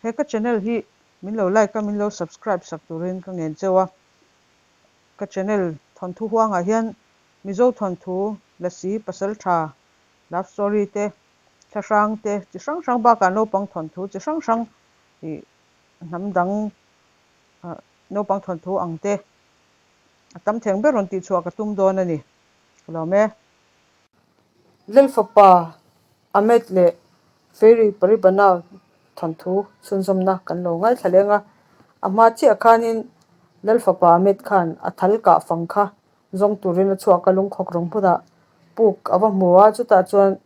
He ka channel hi min lo like a, min lo subscribe sak turin ka ngen cheu a. Ka channel thawnthu huangah hian Mizo thawnthu, Lasi, Pasaltha, Love story te, thlahrang te chi hrang hrang bakah naupang thawnthu chi hrang hrang ih hnam dang naupang thawnthu ang te a tam theng ber rawn tihchhuah ka tum dawn a ni. Ka lawm e. Lalfapa Ahmed leh Fairy Paribana thawnthu chhunzawmna kan lo ngaithla leng a, a hma chiah khanin Lalfapa Ahmed khan a thal kah fang kha zawng turin a chhuak a, lungkhawk rawng hmunah puk a va hmu a, chutah chuan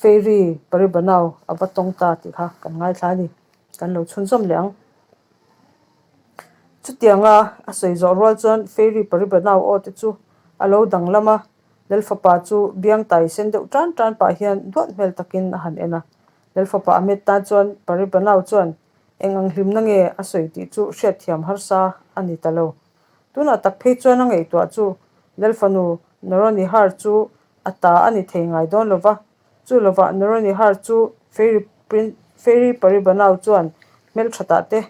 Fairy Paribanau a va tawng ta tih kha kan ngaithla a ni, kan lo chhunzawm leh ang. Chutianga a sawi zawh rual chuan Fairy Paribanau aw te chu a lo danglam a, Lalfapa chu biang tai sen deuh tan tan pah hian duat hmel takin a han en a. Lalfapa a met tan chuan Paribanau chuan eng ang hlimna nge a sawi tih chu hriatthiam harsa a ni ta lo. Tunah tak phei chuan a ngaihtuah chu Lalfanu Noronihar chu a ta a ni thei ngai dawn lo va, chu lovah Noronihar chu Fairy Fairy Paribanau chuan hmelthatah te,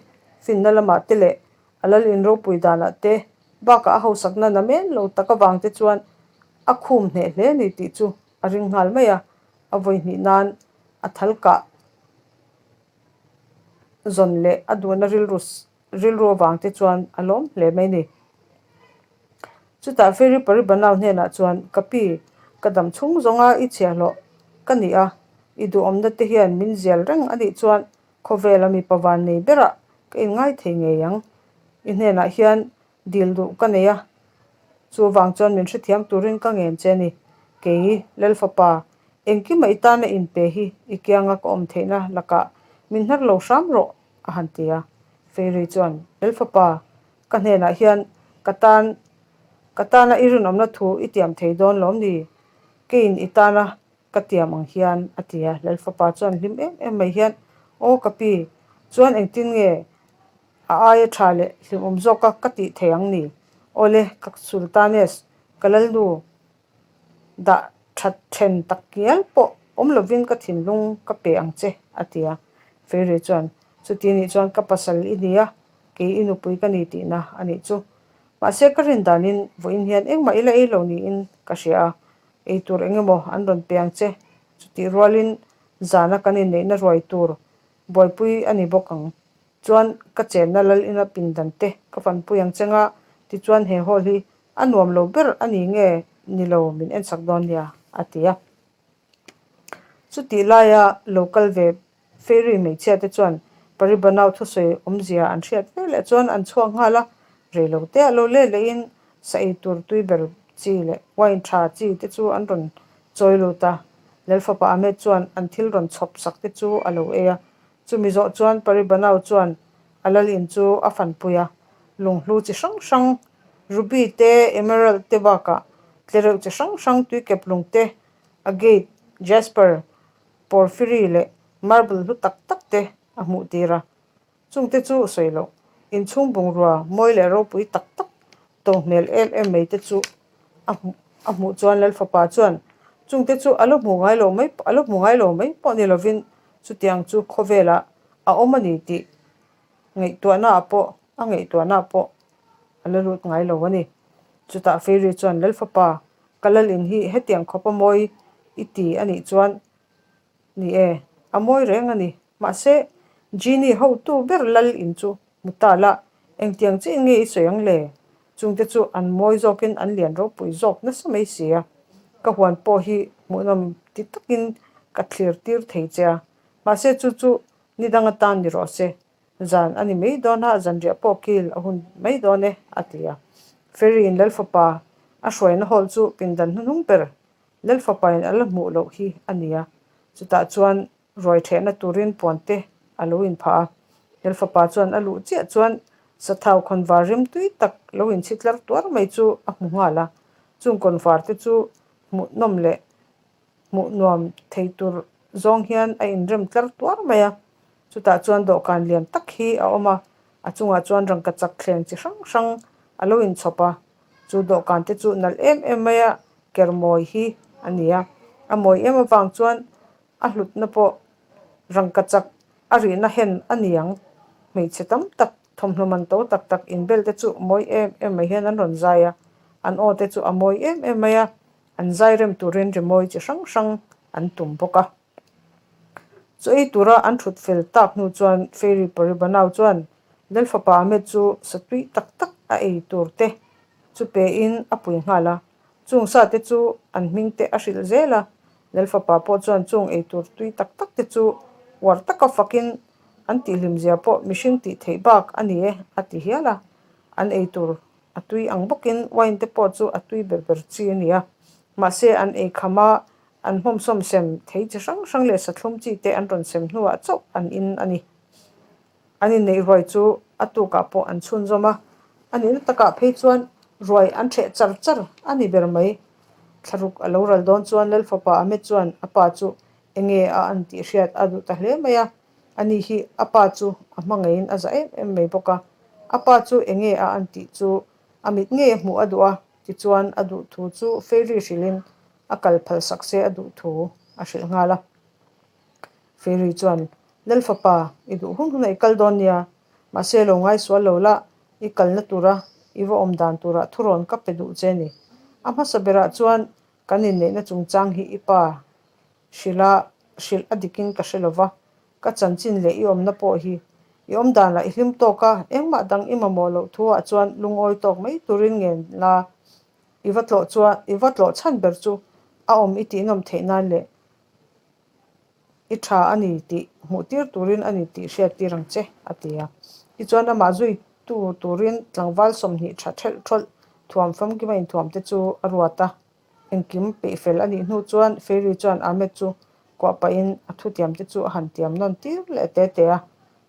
finna lamah te leh a lal inropui danah te bakah a hausakna na men lo tak avang te chuan a khum hneh hle ni tih chu a ring nghal mai a, a vawi hnih nan a thal kah zawn leh a duhna rilru rilru avang te chuan a lawm hle mai ni. Chutah Fairy Paribanau hnenah chuan, Ka pi, ka dam chhung zawnga i chhiahhlawh ka ni a, i duhawmna te hian min zial reng a nih chuan khawvela mipa van nei berah ka inngai thei ngei ang. I hnenah hian dil duh ka nei a, chuvang chuan min hrethiam turin ka ngen che a ni. Kei, Lalfapa, engkimah i tana inpe hi i kianga ka awm theihna lakah min hnar lo hram rawh, a han ti a. Fairy chuan, Lalfapa, ka hnenah hian ka tan ka tana i rinawmna thu i tiam thei dawn lawm ni? Keiin i tana ka tiam ang hian, a ti a. Lalfapa chuan hlim em em mai hian, Aw ka pi, chuan engtin nge a aia tha leh hlimawm zawka ka tih thei ang ni? Awle, ka Sultanes, ka Lalnu dah that then tak ngial pawh awm lovin ka thinlung ka pe ang che, a ti a. Fairy chuan, Chuti nih chuan ka pasal i ni a, kei i nupui ka ni tihna a nih chu. Mahse ka rin danin vawiin hian engmah ila ei lo niin ka hria a, ei tur eng emaw an rawn pe ang che. Chutih rualin zana kan inneihna ruai tur buaipui a ni bawk ang. Chuan ka chenna lal ina pindan te ka fanpui ang che nga, tichuan he hall hi a nuam lo ber a ni nge ni lo min ensak dawn nia, a ti a. Chutih laia lo kal ve Fairy hmeichhia te chuan Paribanau thusawi awmzia an hriat ve leh chuan an chhuak nghal a, rei lo te a lo let lehin sa ei tur tui ber chi leh wine tha chi te chu an rawn chawi lut a. Lalfapa Ahmed chuan an thil rawn chhawp sak te chu a lo ei a, Chumi zawh chuan Paribanau chuan a lal in chu a fanpui a, lunghlu chi hrang hrang, ruby te, emerald te bakah tlereuh chi hrang hrang, tuikep lung te, agate, jasper, porphyry leh marble hlu tak tak te a hmuh tir a. Chungte chu sawi loh, inchhung bungrua mawi leh ropui tak tak to hmel em em mai te chu a hmuh a hmuh chuan Lalfapa chuan chungte chu a lo hmu ngai lo mai a lo hmu ngai lo mai pawh ni lovin chutiang chu khawvelah a awm a ni tih ngaihtuahna ah pawh a ngaihtuahna ah pawh a la lut ngai lo a ni. Chutah Fairy chuan Lalfapa ka lal in hi hetiang khawp a mawi i ti a nih chuan Ni e, a mawi reng a ni. Mahse, Genie hotu ber lal in chu hmu ta la, engtiang chiah nge i sawi ang le? Chungte chu an mawi zawkin an lian ropui zawk nasa mai si a. Ka huan pawh hi hmuhnawm ti takin ka thlir tir thei che a. Mahse, chu chu ni dang atan ni rawh se. Zan a ni mai dawn a, zanriah pawh kil a hun mai dawn e, a ti a. Ferry-in Lalfapa a hruaina hall chu pindan hnuhnung ber Lalfapain a la hmuh loh hi a ni a, chutah chuan ruai thehna turin puan te a lo inphah a. Lalfapa chuan a luh chiah chuan sathau khawnvar rim tui tak lo inchhi tlar tuar mai chu a hmu nghal a, chung kawnvar te chu hmuhnawm leh hmuh nuam thei tur zawng hian a inrem tlar tuar mai a. Chutah chuan dawhkan lian tak hi a awm a, a chungah chuan rangkachak thleng chi hrang hrang a lo inchhawp a. Chu dawhkan te chu nalh em em mai a, ker mawi hi a ni a. A mawi em avang chuan a hlutna pawh rangkachak A rihna hen a ni ang. Hmeichhe tam tak thawmhnaw man to tak tak inbel te chu mawi em em mai hian an rawn zai a, an aw te chu a mawi em em mai a, an zai rem turin rimawi chi hrang hrang an tum bawk a. Chu ei tura an thut fel tak hnu chuan Fairy Paribanau chuan Lalfapa Ahmed chu satui tak tak a ei tur te chu pein a pui nghal a, chung sa te chu an hming te a hrilh zel a, Lalfapa pawh chuan chung ei tur tui tak tak te chu uar taka fakin an tihhlim zia pawh mihring tih theih bak a ni e a ti hial a, an ei tur a tui ang bawkin wine te pawh chu a tui ber ber chi a ni a, mahse an ei kham a, an hmawmsawm sem thei chi hrang hrang leh sathlum chi te an rawn sem hnuah chauh an in a ni. An inneih ruai chu a tukah pawh an chhunzawm a, a nihna takah phei chuan ruai an ṭheh char char a ni ber mai. Thlaruk a lo ral dawn chuan Lalfapa Ahmed chuan a pa chu enge a an tih hriat a duh ta hle mai a, ani hi a pa chu a hmangaihin a za em em mai bawk a. A pa chu enge a an tih chu a mit ngei a hmuh a duh a, tichuan a duh thu chu Fairy hrilhin a kal phal sak se a duh thu a hrilh nghal a. Fairy chuan, Lal fapa, i duh hun hunah i kal dawn nia, mahse lo ngai sual lo la, i kalna tura i va awm dan turah thurawn ka pe duh che ni. A hmasa berah chuan kan inneihna chungchang hi i pa hrilha hrilh a dikin ka hre lova, ka chanchin leh i awmna pawh hi i awm danah i hlim tawk a, engmah dang i mamawh loh thuah chuan lungawi tawk mai turin ngen la, i va tlawh chuan i va tlawh chhan ber chu a awm i tihnawm theih nan leh I tha a ni tih hmuh tir turin a ni tih hriat tir ang che, a ti a. Tichuan amah zuitu turin tlangval 20 tha thelh thawlh thuam famkima inthuam te chu a ruat a. Engkim peih fel a nih hnu chuan Fairy chuan Ahmed chu kuah pahin a thutiam te chu a han tiam nawn tir leh te te a.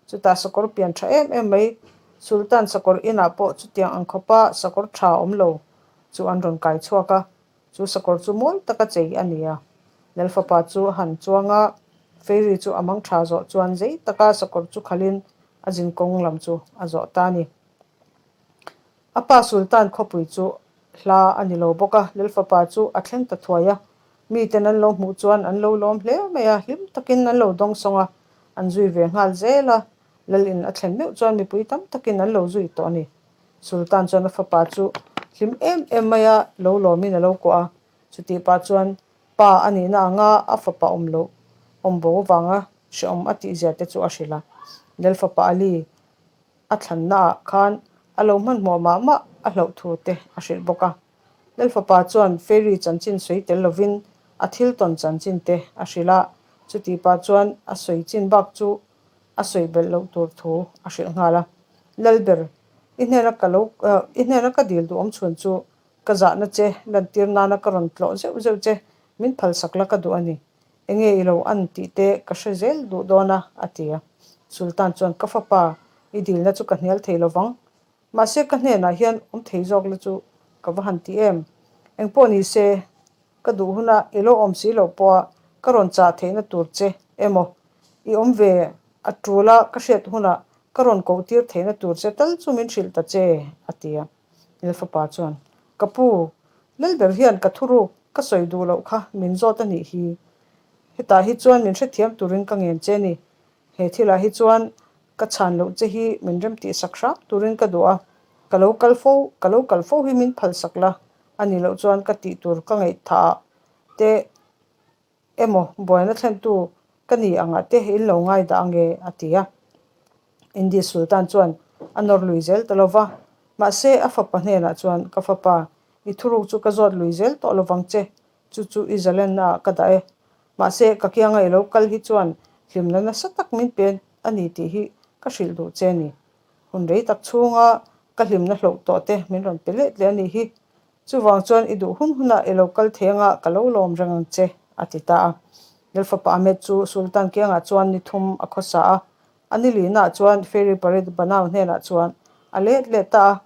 Chutah sakawr pian tha em em mai Sultan sakawr inah pawh chutiang ang khawpa sakawr tha awm lo chu an rawn kai chhuak a. Chu sakawr chu mawi taka chei a ni a. Lalfapa chu a han chuang a, Fairy chu a mang tha zawh chuan zei taka sakawr chu khalhin a zin kawng lam chu a zawh ta a ni. A pa Sultan khawpui chu hla a ni lo bawk a, Lalfapa chu a thleng ta thuai a. Miten an lo hmuh chuan an lo lawm hle mai a, hlim takin an lo dawngsawng a, an zui ve nghal zel a. Lalin a thlen meuh chuan mipui tam takin an lo zui tawh a ni. Sultan chuan a fapa chu hlim em em maia lo lawmin a lo kuah a, chutih pah chuan pa a nihna anga a fapa awm loh awm bo avanga hrehawm a tihzia te chu a hrilh a. Lal fapa Ali a thlannaah khan a lo hmanhmawh mah mah a hlauh thu te a hrilh bawk a. Lal fapa chuan Fairy chanchin sawi tel lovin a thil tawn chanchin te a hrilh a, chutih pah chuan a sawi chin bak chu a sawi belh loh tur thu a hrilh nghal a. Lalber, i hnena ka lo, i hnena ka dil duhawm chhun chu ka zahna che, lantir nana ka rawn tlawh zeuh zeuh che, min phalsak la ka duh a ni. Enge i lo an tih te ka hre zel duh dawn a, a ti a. Sultan chuan, Ka fapa, i dilna chu ka hnial thei lovang. Mahse ka hnenah hian awm thei zawk la chu ka va han ti em. Engpawh ni se, Ka duh huna i lo awm si loh pawha ka rawn chah theihna tur che emaw, i awm ve a tul a ka hriat hunah ka rawn koh tir theihna tur che tal chu min hrilh ta che, a ti a. Lalfapa chuan, Ka pu, Lalber hian ka thuruk ka sawi duh loh kha min zawt a nih hi. Hetah hi chuan min hrethiam turin ka ngen che ni. He thilah hi chuan ka chhan loh che hi min remtihsak hram turin ka duh a, ka lo kal fo, ka lo kal fo hi min phalsak la, A nih loh chuan ka tih tur ka ngaihthah te emaw buaina thlentu ka ni angah te in lo ngai dah ange a ti a. Indi Sultan chuan a nawr lui zel ta lova, mahse a fapa hnenah chuan ka fapa i thuruk chu ka zawt lui zel tawh lovang che, chu chu i zalenna ah ka dah e. Mahse ka kianga i lo kal hi chuan hlimna nasa tak min pe a ni tih hi ka hrilh duh che a ni. Hun rei tak chhunga ka hlimna hloh tawh te min rawn pe let leh a nih hi. Chuvang chuan i duh hun hunah i lo kal thei anga ka lo lawm reng ang che, a ti ta a. Lalfapa Ahmed chu Sultan kiangah chuan ni thum a khawsa a. A ni lihnaah chuan Fairy Parit Banau hnenah chuan a let leh ta a.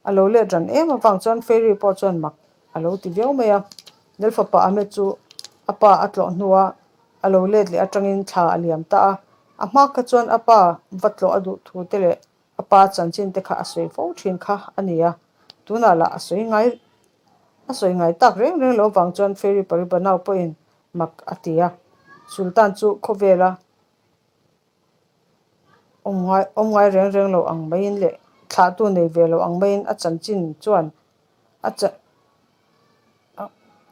A lo let ran em avang chuan Fairy pawh chuan mak a lo ti viau mai a. Lalfapa Ahmed chu a pa a tlawh hnua a lo let leh atangin thla a liam ta a. A hma kha chuan a pa va tlawh a duh thu te leh a pa chanchin te kha a sawi fo thin kha a ni a, tunah lah a sawi ngai a sawi ngai tak reng reng lo vang chuan Fairy Paribanau pawhin mak a ti a. Sultan chu khawvela. Awm ngai awm ngai reng reng lo ang maiin leh thlahtu nei ve lo ang maiin a chanchin chuan a cha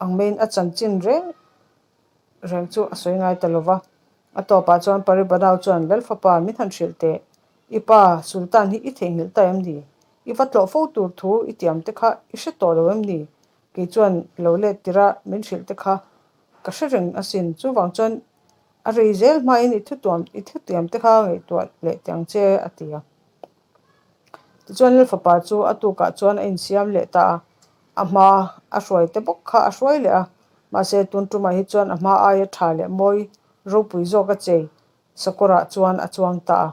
ang maiin a chanchin reng reng chu a sawi ngai ta lo va. A tawpah chuan Paribanau chuan Lalfapa min han hrilh teh, i pa Sultan hi i theihnghilh ta em ni? I va tlawh fo tur thu i tiam te kha i hre tawh lo em ni? Kei chuan lo let tirh a min hrilh te kha ka hre reng asin, chuvang chuan A rei zel hmain i thutuam i thutiam te kha ngaihtuah leh teh ang che, a ti a. Tichuan Lalfapa chu a tukah chuan a insiam leh ta a, a hma a hruai te bawk kha a hruai leh a, mahse tun tumah hi chuan a hma aia tha leh mawi ropui zawk a chei sakawrah chuan a chuang ta a.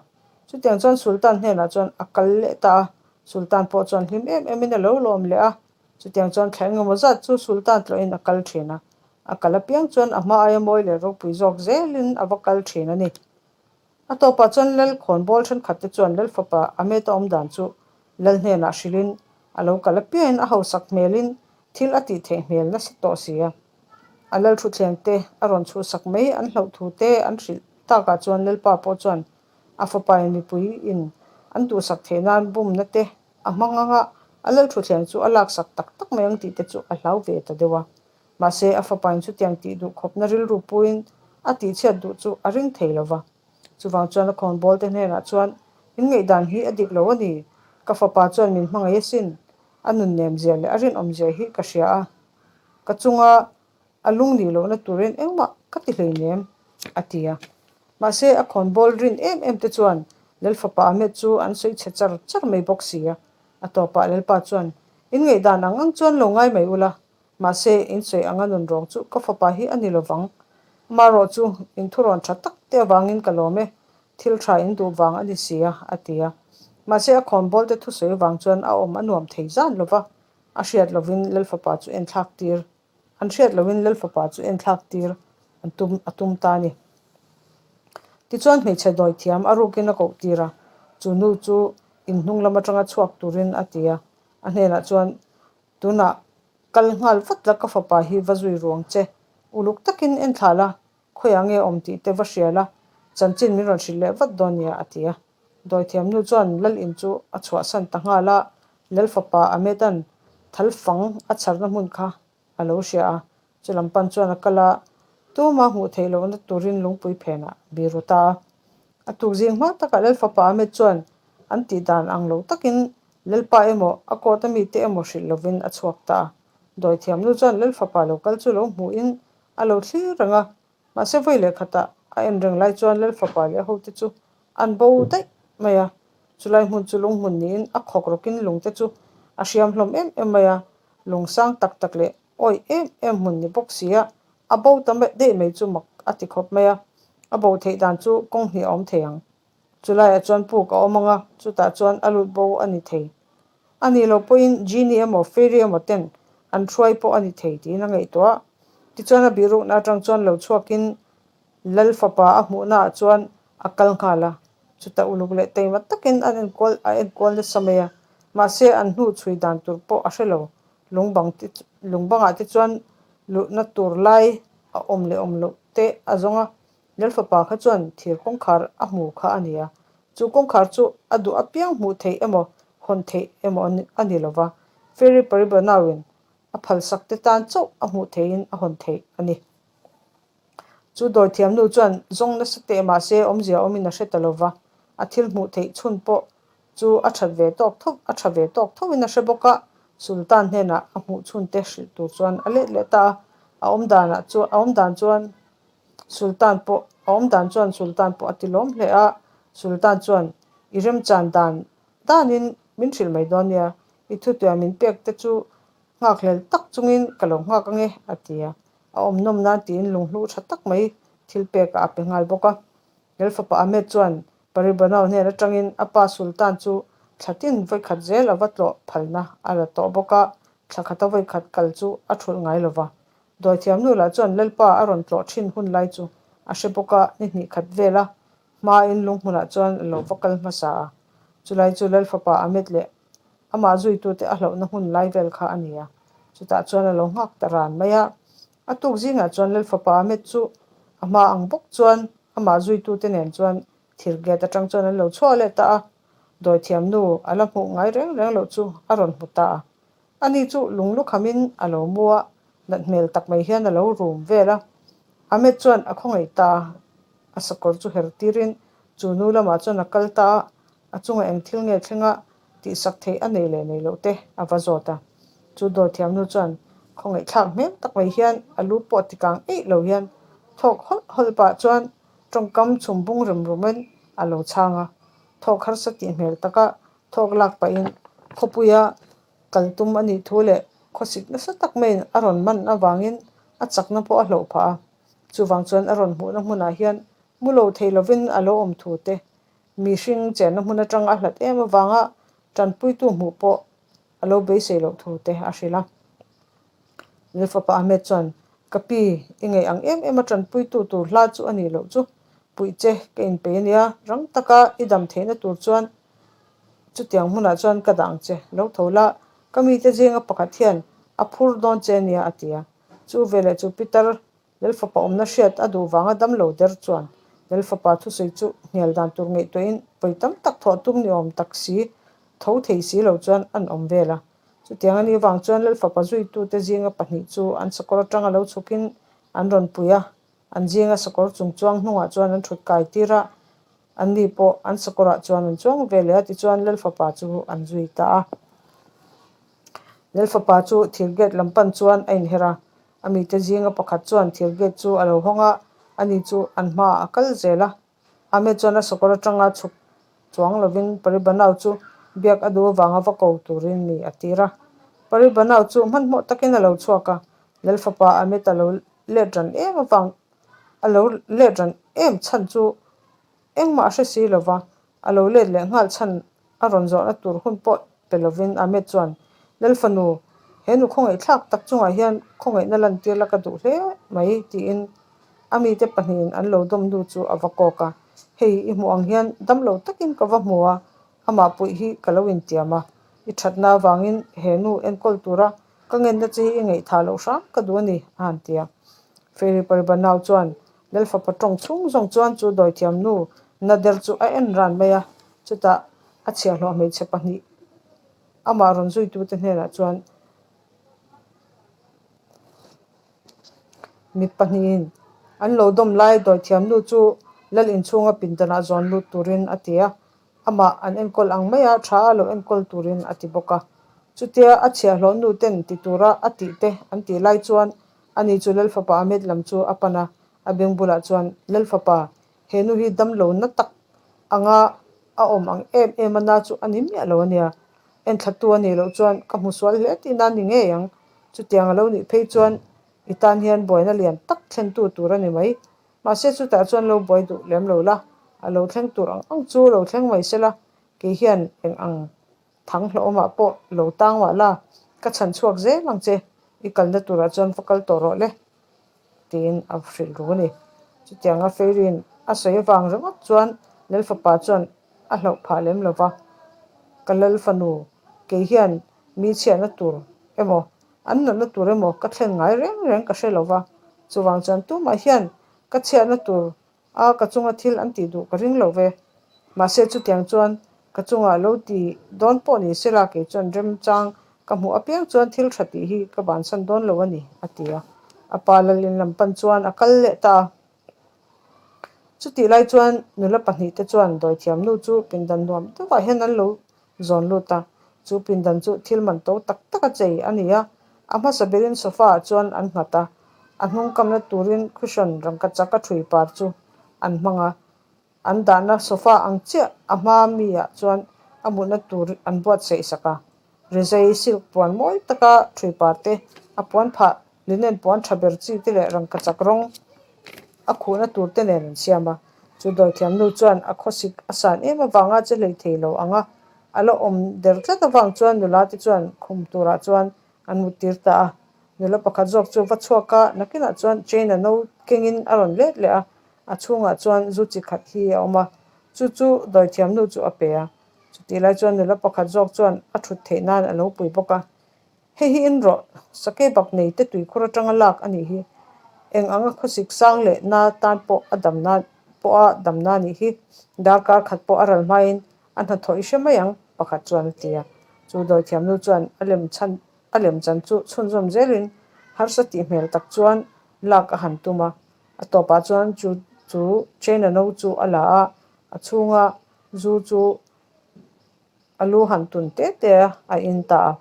Chutiang chuan Sultan hnenah chuan a kal leh ta a, Sultan pawh chuan hlim em emin a lo lawm leh a, chutiang chuan thla engemaw zat chu Sultan tlawhin a kal thin a. A kal apiang chuan a hma aia mawi leh ropui zawk zelin a va kal thin a ni. A tawpah chuan Lal khawnbawl thenkhat te chuan Lal fapa Ahmed-a awm dan chu Lal hnenah hrilhin a lo kal apiangin a hausak hmelin thil a tih theih hmel nasa tawh si a. A Lal thutthleng te a rawn chhuhsak mai an hlauh thu te an hrilh takah chuan Lalpa pawh chuan a fapain mipui in an duhsak theih nan bumna te a hmang anga a Lal thutthleng chu a laksak tak tak mai ang tih te chu a hlau ve ta deuh a. Mahse, a fapain chutiang tih duh khawpna rilru puiin a tihchhiat duh chu a ring thei lo va. Chuvang chuan a khawnbawl te hnenah chuan, In ngaihdan hi a dik lo a ni. Ka fapa chuan min hmangaih asin. A nunnem zia leh a rinawm zia hi ka hria a. Ka chunga a lung nih lohna turin engmah ka ti hleinem, a ti a. Mahse, a khawnbawl rin em em te chuan Lal fapa Ahmed chu an sawi chhe char char mai bawk si a. A tawpah Lalpa chuan, In ngaihdan ang ang chuan lo ngai mai ula, Mahse, in sawi anga nun rawng chu ka fapa hi a ni lovang. Amaherawh chu, in thurawn tha tak te avangin ka lawm e, thil tha in duh vang a ni si a, a ti a. Mahse, a khawnbawl te thusawi avang chuan a awm a nuam thei zan lo va, a hriat lovin Lal fapa chu enthlak tir, an hriat lovin Lal fapa chu enthlak tir an tum a tum ta a ni. Tichuan hmeichhe dawi thiam a rukin a koh tir a, chu nu chu in hnung lam atanga chhuak turin a ti a, a hnenah chuan Tunah kal nghal vat la ka fapa hi va zui ruang che. Uluk takin en thla la, khawiah nge awm tih te va hria la, chanchin min rawn hrilh leh vat dawn nia a ti a. Dawithiam nu chuan Lal in chu a chhuahsan ta nghal a, Lal fapa Ahmed-a'n thal fang a chharna hmun kha a lo hria a, chu lam pan chuan a kal a, tuma hmuh theih lohna turin lungpui phenah biru ta a. A tuk zing hma takah Lal fapa Ahmed chuan an tih dan ang lo takin Lalpa emaw, a court a mite emaw hrilh lovin a chhuak ta a. Dawithiamnu chuan Lal fapa lo kal chu lo hmuhin a lo thlir reng a, mahse vawi leh khatah a en reng lai chuan Lal fapa leh a hote chu an bo daih mai a. Chulai hmun chu lunghmun niin a khawk rawkin lungte chu a hriam hlawm em em mai a, lung sang tak tak leh awih em em hmun ni bawk si a, a bo ta daih mai chu mak a ti khawp mai a. A bo theih dan chu kawng hnih a awm thei ang. Chulaiah chuan puk a awm ang a, chutah chuan a lut bo a ni thei. A nih loh pawhin Genie emaw Fairy emaw ten an hruai pawh a ni thei tiin a ngaihtuah. Tichuan a bihrukna atang chuan lo chhuakin Lal fapa a hmuhnaah chuan a kal nghal a, chutah uluk leh taima takin an enkual a enkual nasa mai a, mahse an hnu chhui dan tur pawh a hre lo. Lungbang te lungbangah te chuan luhna tur lai a awm leh awm loh te a zawng a, Lal fapa kha chuan thir kawngkhar a hmu kha a ni a, chu kawngkhar chu a duh apiang hmuh theih emaw hawn theih emaw a ni lo va, Fairy Paribanauin a phalsak te tan chauh a hmuh theihin a hawn theih a ni. Chu dawithiamnu chuan zawng nasa teh mahse awmzia awmin a hre ta lo va, a thil hmuh theih chhun pawh chu a that ve tawk tho a tha ve tawk thoin a hre bawk a, Sultan hnenah a hmuh chhun te hrilh tur chuan a let leh ta a, a awmdanah chuan a awmdan chuan Sultan pawh a awm dan chuan Sultan pawh a ti lawm hle a, Sultan chuan i remchan dan danin min hrilh mai dawn nia, i thutuia min pek te chu nghakhlel tak chungin ka lo nghak ange a ti a, a awm nawm nan tiin lunghlu tha tak mai thil pekah a pe nghal bawk a. Lal fapa Ahmed chuan Paribanau hnen atangin a pa Sultan chu thlatin vawikhat zel a va tlawh phalna a la tawh bawk a, thla khata vawikhat kal chu a thulh ngai lova. Dawithiamnu lah chuan Lalpa a rawn tlawh thin hun lai chu a hre bawk a, ni hnih khat vel a hmain lunghmunah chuan a lo va kal hmasa a. Chulai chu Lal fapa Ahmed leh amah zuitute a hlauhna hmun lai vel kha a ni a, chutah chuan a lo nghak ta ran mai a. A tuk zingah chuan Lal fapa Ahmed chu a hma ang bawk chuan amah zuitute nen chuan Thir gate atang chuan an lo chhuak leh ta a, dawithiam nu a la hmuh ngai reng reng loh chu a rawn hmu ta a. Ani chu lung lukhamin a lo mu a, nat hmel tak mai hian a lo rum vel a. Ahmed chuan a khawngaih ta a, a sakawr chu her tirin chu nu lamah chuan a kal ta a, a chunga eng thil nge thlenga tihsak theih a nei leh nei loh te a va zawt a. Chu dawithiam nu chuan khawngaihthlak hmel tak mai hian a lu pawh tikang eih lo hian thawk hawlh hawlh pah chuan tawngkam chhum bung rem rumin a lo chhang a. Thawk harsa tih hmel taka thawk lak pahin khawpuia kal tum a nih thu leh khawsik nasa tak maiin a rawn man avangin a chakna pawh a hloh phah a. Chuvang chuan a rawn hmuhna hmunah hian mu lo thei lovin a lo awm thu te, mihring chenna hmun atanga a hlat em avanga tanpuitu hmuh pawh a lo beisei loh thu te a hrilh a. Lalfapa Ahmed chuan, Ka pi, i ngaih ang em em a tanpuitu tur hla chu a nih loh chu. Puih che ka inpei a nia, rang taka i dam theihna tur chuan chutiang hmunah chuan ka dah ang che. Lo tho la, ka mite zinga pakhat hian a phur dawn che a nia a ti a. Chu veleh chu Peter Lalfapa awmna hriat a duh vanga damlo der chuan Lalfapa thusawi chu hnial dan tur ngaihtuahin vawi tam tak thawh tum ni awm tak si tho thei si lo chuan an awm vel a. Chutiang a nih vang chuan Lalfapa zuitute zinga pahnih chu an sakawr atanga lo chhukin an rawn pui a, an zinga sakawr chung chuang hnungah chuan an thut kai tir a, anni pawh an sakawrah chuan an chuang ve leh a tichuan Lalfapa chu an zui ta a. Lalfapa chu thir gate lam pan chuan a inher a, A mite zinga pakhat chuan thir gate chu a lo hawng a, ani chu an hmaah a kal zel a. Ahmed chuan a sakawr atanga chhuk chuang lovin Paribanau chu biak a duh avanga va ko turin mi a tir a. Paribanau chu hmanhmawh takin a lo chhuak a, Lalfapa Ahmed a lo let ran em avang a lo let ran em chhan chu Engmah a hre si lova, a lo let leh nghal chhan a rawn zawhna tur hun pawh pe lovin Ahmed chuan, Lal fanu, he nu khawngaihthlak tak chungah hian khawngaihna lantir la ka duh hle mai, tiin a mite pahnihin an lo dawm nu chu a va kawk a. Hei, i hmuh ang hian dam lo takin ka va hmu a, amah puih hi ka lo intiam a, i thatna avangin he nu enkawl tura ka ngenna che hi i ngaihthah loh hram ka duh a ni, a han ti a. Fairy Paribanau chuan Lalfapa tawng chhung zawng chuan chu dawithiam nu Nader chu a en ran mai a, chutah a chhiahhlawh hmeichhe pahnih amah rawn zuitute hnenah chuan mi pahnihin an lo dawm lai dawithiam nu chu lal inchhunga pindanah zawn lut turin a ti a, amah an enkawl ang maia tha a lo enkawl turin a ti bawk a. Chutia a chhiahhlawh nu ten ti tura a tih te an tih lai chuan Ani chu Lalfapa Ahmed lam chu a pan a, a beng bulah chuan, Lalfapa, he nu hi damlo na tak anga a awm ang em em a na chu a ni miah lo a nia. Enthlatu a nih loh chuan ka hmu sual hle tihna a ni ngei ang. Chutiang a lo nih phei chuan i tan hian buaina lian tak thlentu tur a ni mai. Mahse chutah chuan lo buai duh lem lo la, a lo thleng tur ang ang chu lo thleng mai se la, kei hian eng ang Thang hlauhawmah pawh lo tang mah la, ka chhan chhuak zel ang che, i kalna turah chuan va kal tawh rawh le, tiin a hrilh ru a ni. Chutianga Fairy-in a sawi avang ringawt chuan Lalfapa chuan a hlauh phah lem lo va, Ka Lalfanu, kei hian mi chhiatna tur emaw, an natna tur emaw ka thlen ngai reng reng ka hre lo va, chuvang chuan tumah hian ka chhiatna tur A, ka chunga thil an tih duh ka ring lo ve. Mahse chutiang chuan ka chungah lo ti dawn pawh ni sela kei chuan remchang ka hmuh apiang chuan thil tha tih hi ka bansan dawn lo a ni, a ti a. A pa lalin lam pan chuan a kal leh ta a. Chutih lai chuan nula pahnihte chuan dawithiam nu chu pindan nuam deuhah hian an lo zawn lut a, chu pindan chu thil man to tak tak a chei a ni a, a hmasa berin sofa ah chuan an nghat a, a hnung kamna turin cushion rangkachak a thui par chu an hmang a, an dahna sofa ang chiah a hma mi ah chuan a mutna tur an buatsaih sak a, rizai silk puan mawi taka thui par te a puan phah linen puan tha ber chi te leh rangkachak rawng a khuhna tur te nen an siam a, chu dawithiam nu chuan a khawsik a san em avanga che hlei thei lo ang a, a la awm der tlat avang chuan nula te chuan khum turah chuan an mut tir ta a, nula pakhat zawk chu va chhuak a, nakinah chuan chain-a no kengin a rawn let leh a, a chhungah chuan zu chi khat hi a awm a, chu chu dawithiam nu chu a pe a, chutih lai chuan nula pakhat zawk chuan a thut theih nan a lo pui bawk a. Hei hi in rawh, sakei bak nei te tuikhur atanga lak a nih hi. Eng anga khawsik sang leh na tan pawh a dam nan pawha damna a nih hi. Darkar khat pawh a ral hmain a hnathawh i hre mai ang, pakhat chuan a ti a. Chu dawithiamnu chuan a lem chhan a lem chan chu chhunzawm zelin harsa tih hmel tak chuan lak a han tum a. A tawpah chuan chu chu China no chu a la a, a chhunga zu chu a lu han tun te te a in ta a.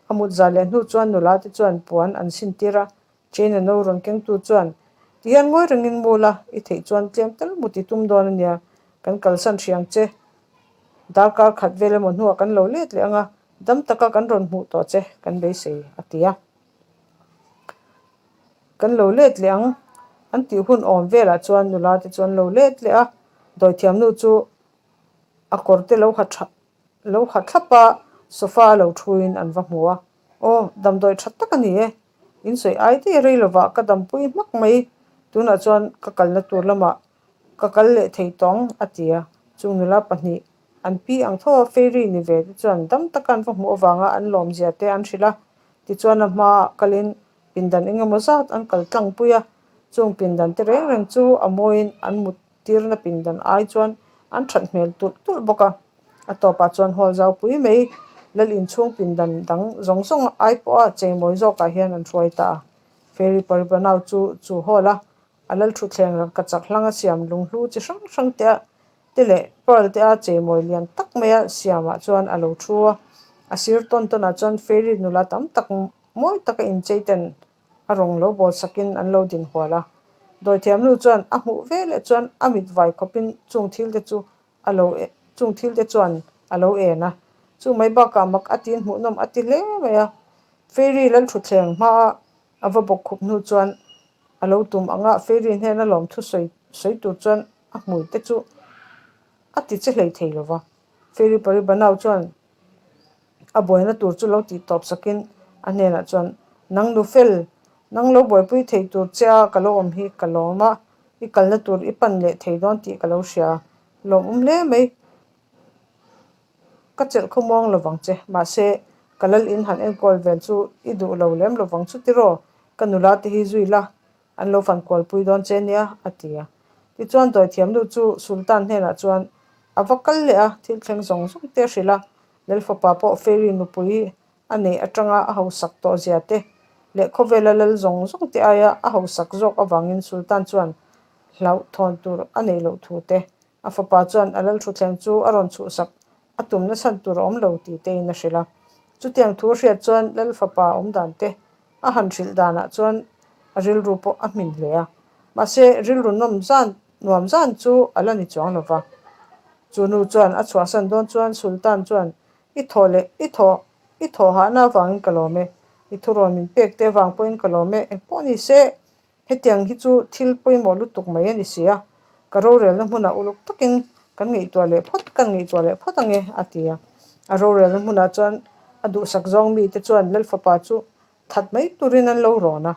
A mut zah leh hnu chuan nula te chuan puan an sin tir a, China no rawn kengtu chuan, Tihian ngawi rengin mu la, i theih chuan tlem tal mut i tum dawn a nia, kan kalsan hriang che. Darkar khat vel emaw hnuah kan lo let leh ang a, dam taka kan rawn hmuh tawh che kan beisei, a ti a. Kan lo let leh ang, an tih hun awm velah chuan nula te chu an lo let leh a, dawithiamnu chu a kawr te lo ha tha lo ha thlap a, sofa a lo thuin an va hmu a, Aw, damdawi tha tak a ni e, in sawi ai daih rei lovah ka dampui hmak mai, tunah chuan ka kalna tur lamah ka kal leh thei tawh ang, a ti a, chung nula pahnih an pi ang tho a fairy ni ve te chuan dam taka an va hmuh avanga an lawmzia te an hrilh a, tichuan a hmaah kalin pindan eng emaw zat an kal tlang pui a, chung pindan te reng reng chu a mawiin an mut tirna pindan ai chuan an that hmel tulh tulh bawk a, a tawpah chuan hall zau pui mai lal inchhung pindan dang zawng zawng ai pawha cheimawi zawkah hian an hruai ta a, fairy paribanau chu chu hall a a lal thutthleng rangka chak hlanga siam lunghlu chi hrang hrang te a te leh pearl te a cheimawi lian tak maia siamah chuan a lo thu a, a sir tawn tawnah chuan fairy nula tam tak mawi taka inchei ten a rawng lo bawl sakin an lo din hual a. Dawithiamnu chuan a hmuh ve leh chuan a mit vai khawpin chung thil te chu a lo chung thil te chuan a lo en a, chu mai bakah mak a tiin hmuhnawm a ti hle mai a. Fairy lalthutthleng hmaa A va bawk khup hnu chuan a lo tum ang a, Fairy hnena lawmthu sawi sawi tur chuan a hmui te chu a ti che hlei thei lo va. Fairy Paribanau chuan a buaina tur chu lo tih tawp sakin a hnenah chuan, Nang nu fel, nang lo buaipui thei tur che a ka lo awm hi ka lawm a, i kalna tur i pan leh thei dawn tih ka lo hria, lawmawm hle mai. Ka chelh khaw muang lo vang che, mahse ka lal in han enkawl vel chu i duh lo lem lo vang chu tiraw, ka nula te hi zui la, an lo fan kualpui dawn che nia, a ti a. Tichuan dawithiamnu chu Sultan hnenah chuan a va kal leh a, thil thleng zawng zawng te a hrilh a, Lalfapa pawh Fairy nupui a neih atanga a hausak tawh zia te leh khawvela lal zawng zawng te aia a hausak zawk avangin Sultan chuan hlauhthawn tur a neih loh thu te A fapa chuan a lalthutthleng chu a rawn chhuhsak a tum nachhan tur a awm lo tih tein a hrilh a. Chutiang thu a hriat chuan lal fapa awm dan te a han hrilh danah chuan a rilru pawh a hmin hle a. Mahse, rilru nawm zan nuam zan chu a la ni chuang lo va. Chu nu chuan a chhuahsan dawn chuan Sultan chuan, I thaw leh i thaw i thaw hahna avangin ka lawm e. I thurawn min pek te avang pawhin ka lawm e. Engpawh ni se, Hetiang hi chu thil pawimawh lutuk mai a ni si a, ka rorelna hmunah uluk takin kan ngaihtuah leh phawt kan ngaihtuah leh phawt ang e, a ti a. A rorelna hmunah chuan a duhsak zawng mite chuan Lalfapa chu that mai turin an lo rawn a,